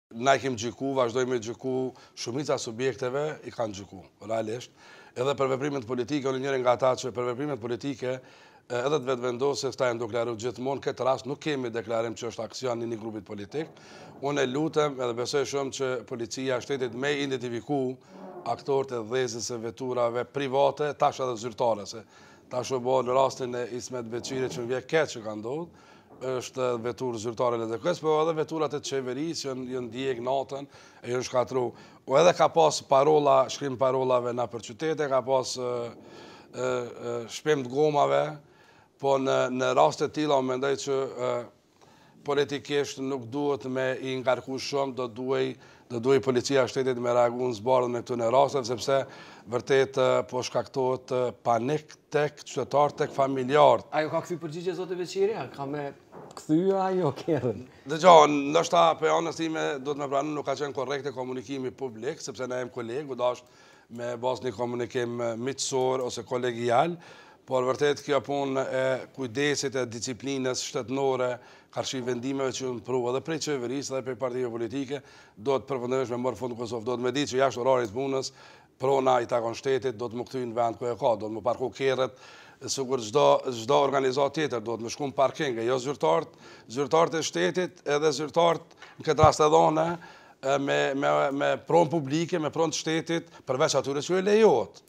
Na i kemi gjyku, vazhdojmë me gjyku, shumica e subjekteve i kanë gjyku, realisht. Edhe për veprimet politike, unë njëri nga ata që për veprimet politike, edhe të Vetëvendosjes, këta janë deklaru gjithmonë, këtë rast nuk kemi deklarim që është aksion i një grupit politik. Unë e lutem edhe besoj shumë që policia e shtetit me identifiku aktorët e dhezjes së veturave private, tash edhe zyrtare, se tash u bo në rastin e Ismet Beqirit që më vjen keq që ka ndodhë, është veturë zyrtare e LDK-së, po edhe veturat e qeverisë që janë djeg natën e janë shkatru. O edhe ka pas parola, shkrim parolave nëpër qytete, ka pas shpim të gomave, po në, në raste të tilla unë mendoj që politikisht nuk duhet me i ngarku shumë, do duhej do duhej policia e shtetit me reagu në zbardhjen e këtyre rasteve, sepse vërtet po shkaktohet panik tek qytetarët, tek familjarët. A ju ka kthy përgjigje zoti Beqiri, a ka me kthy ajo kerrin? Dëgjo, ndoshta prej anës time duhet me pranu nuk ka qenë korrekte komunikimi publik, sepse ne jemi kolegë, u dasht me pas një komunikim miqësor ose kolegial, por vërtet kjo punë e kujdesit e disiplinës shtetnore, karshi vendimeve që janë pru edhe prej qeverisë edhe prej partive politike, duhet përfundimisht me marrë fund në Kosovë, duhet me di që jashtë orarit punës, prona i takon shtetit, duhet me kthy në vend ku e ka, duhet me parku kerret, sikur çdo çdo organizatë tjetër, duhet me shku në parking, e jo zyrtarët, zyrtarët e shtetit edhe zyrtarët në këtë rast edhe unë, me, me, me pronë publike, me pronë të shtetit, përveç atyre që i lejohet.